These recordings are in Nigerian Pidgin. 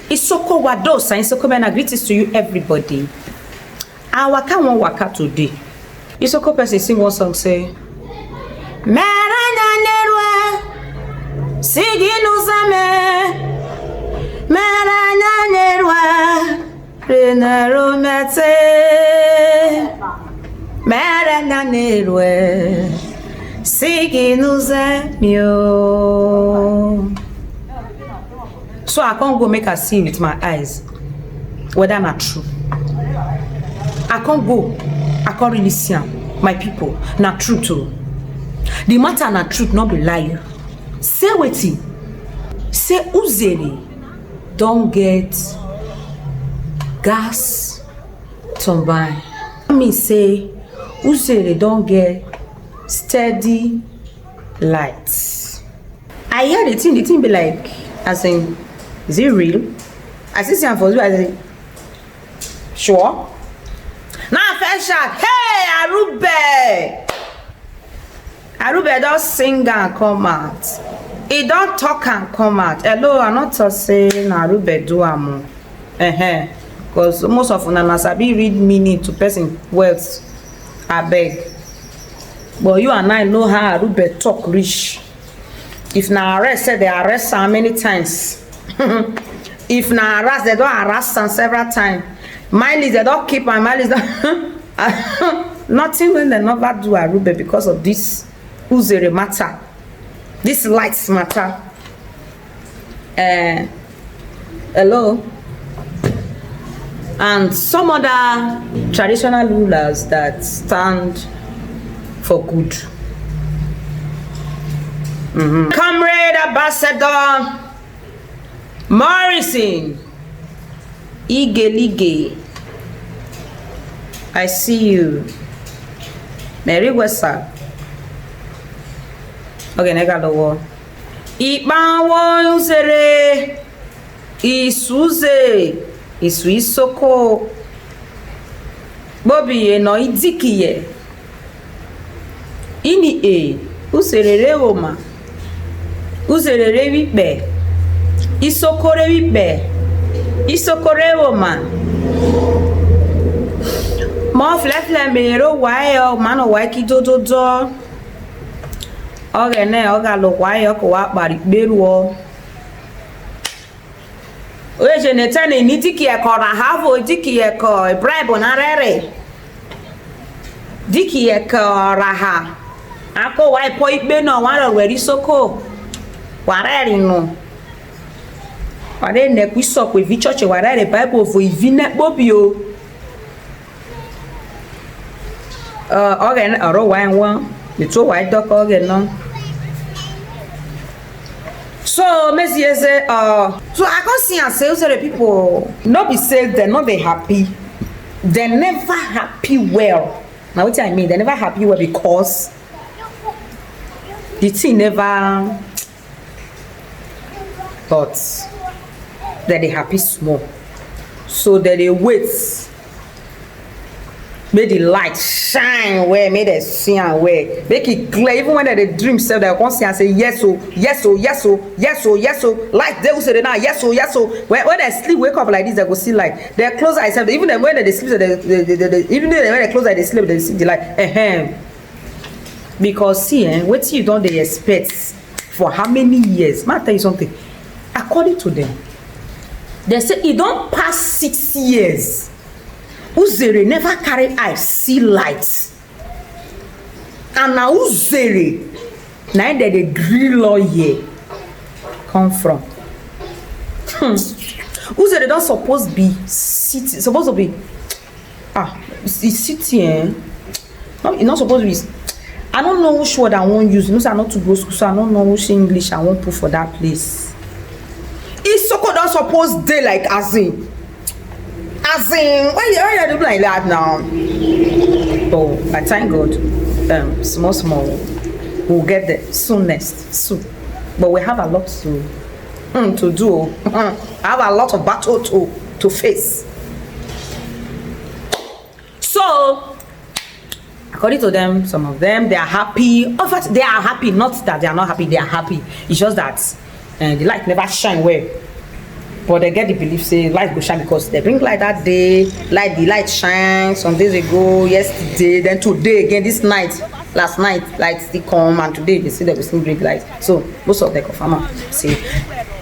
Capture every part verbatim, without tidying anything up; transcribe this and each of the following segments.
Isoko Wadosa, Isoko men, I greetings to you, everybody. Our waka wan waka today. Isoko person sing one song say, Mere anya na-eru, si gị n'ụzọ mee. Mere anya na-eru, rinero mete. Mere anya na-eru, si gị n'ụzọ mee o. So I come go make I see with my eyes whether na true. I come go, I come really see am, my people, na truth o. The matter na truth, no be lie o. Say wetin? Say Uzere don get gas turbine. That mean say Uzere don get steady light. I hear the thing, the thing be like, as in, is it real? I still see am for you, as in, sure? Now I first shout, "Hey, Arube!" Arube don sing am come out. He don talk am come out. Hello, I no talk say na Arube do am o. Uh-huh. Because most of una na sabi read meaning to person words, abeg. But you and I know how Arube talk reach. If na arrest, say they arrest am many times. If na harass, they don harass am several times. Mileage, they don keep am, mileage don nothing wey dem never do Arube because of this Uzere matter, this light matter. Eh, hello? And some other traditional rulers that stand for good. Mhm. Comrade Ambassador Morrison Igelige, I see you. Merry Wesa. Okay, nega lowo. Ipawo Uzere, Isuze, Isu Isoko. Bobi ye no idikiye. Ini e, Uzere re woma. Uzere re wikpe. Isoko re wikpe. Isoko re woma. Mo fle fle me ro wa e o, ma no wa ki do do do. Oghene, ọ ga lo wa e o, ko wa kpari kperu o. Oye je ne tene ni diki e ko ra ha vo, diki e ko bribe na rere. Diki e ko ra ha. Ako wa e po ikpe no, wa ro weri soko. Wa reri no. Wa re ne ku isoko evi church, wa rere Bible vo ivi ne kpobi o. Uh, oge ne oro wa en won. Ni to wa e doko oge no. So, Mezi Eze, uh, so I come see and say, so the people, no be say they no dey happy. They never happy well. Now, what I mean, they never happy well because the thing never, but they dey happy small. So they dey wait. Make the light shine well, make dem see am well, make e clear. Even when dem dey dream sef, dem come see am say, "Yes o, yes o, yes o, yes o, yes o." Light dey Uzere now, yes o, yes o. When, when dem sleep, wake up like this, dem go see light. Dem close eye sef, even dem, when dem dey sleep sef, dem, dem, dem, dem, even though when dem close eye dey sleep, dem see the light. Ehem. Because see, eh, wetin you don dey expect for how many years? Ma tell you something. According to them, they say e don pass six years. Uzere never carry eye see light. And na Uzere, na im dem dey drill oil come from. Hmm. Uzere don suppose be city, suppose to be, ah, e city, eh? No, e no suppose be. I no know which word I wan use. You know say I no too go school, so I no know which English I wan put for that place. Isoko don suppose dey like, as in, as in, why you, why you do like that now? Oh, I thank God. Um, small, small. We'll get there soon, next, soon. But we have a lot to, mm, to do. I have a lot of battle to, to face. So, according to them, some of them, they are happy. In fact, they are happy. Not that they are not happy. They are happy. It's just that, uh, the light never shine well. But they get the belief say light go shine because they bring light that day. Light, the light shine some days ago, yesterday, then today again, this night, last night, light still come, and today they say they will still bring light. So most of them confirm am say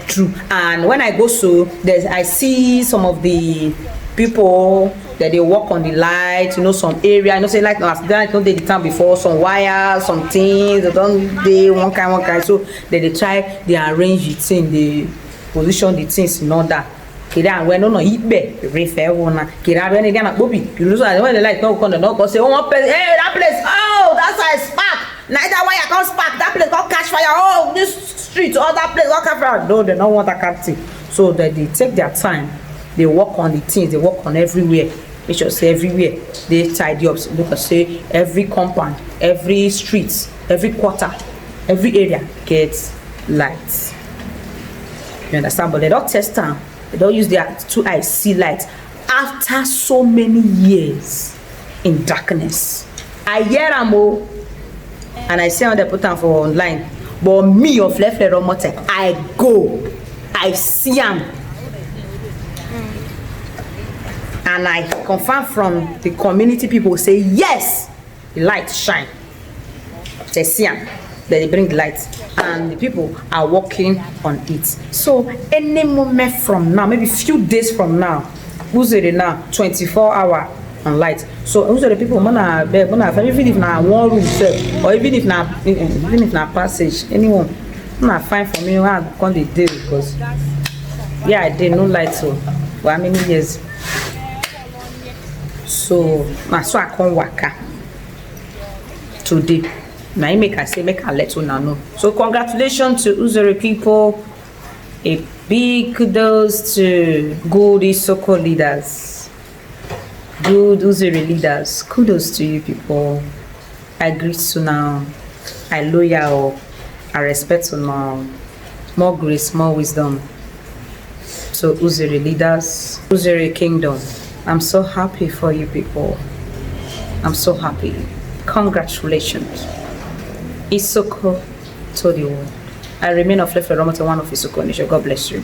true. And when I go so, there's I see some of the people that they work on the light, you know, some area. I know say light na light no dey the town before, some wires, some things, they don't dey one kind, one kind. So they dey try, they arrange the thing, they position the things in order. Kiri and when no no ibe refe wona. Kiri and when again bobi, you lose and when the light no come, no go say, "Oh, one person, hey, that place, oh, that's how I spark." Neither why I come spark, that place come catch fire. Oh, this street, oh, that place come catch fire. No, they don't want that kind of thing. So that they take their time, they work on the things, they work on everywhere. Make sure say everywhere they tidy up. So look at say every compound, every street, every quarter, every area gets light. You understand? But they don't test them. They don't use their two eyes see light after so many years in darkness. I hear am o, and I see how they put am for online. But me of Lefle Romote, I go, I see am, and I confirm from the community people say yes, the light shine. They see am, they dey bring the light, and the people are working on it. So any moment from now, maybe few days from now, Uzere now twenty-four hour on light. So Uzere people, mona beg, mona, even if na one room sef, or even if na, even if na passage, anyone, na fine for me. Why I come dey dey, because yeah, I dey no light so for how many years? So na so I come waka today. Na im make I say make I let una know. So congratulations to Uzere people. A big kudos to good Isoko leaders, good Uzere leaders. Kudos to you people. I greet you now. I loyal. I respect you now. More grace, more wisdom. So Uzere leaders, Uzere kingdom, I'm so happy for you people. I'm so happy. Congratulations. Isoko to the world. I remain of Lefle Romote, one of Isoko Nation. God bless you.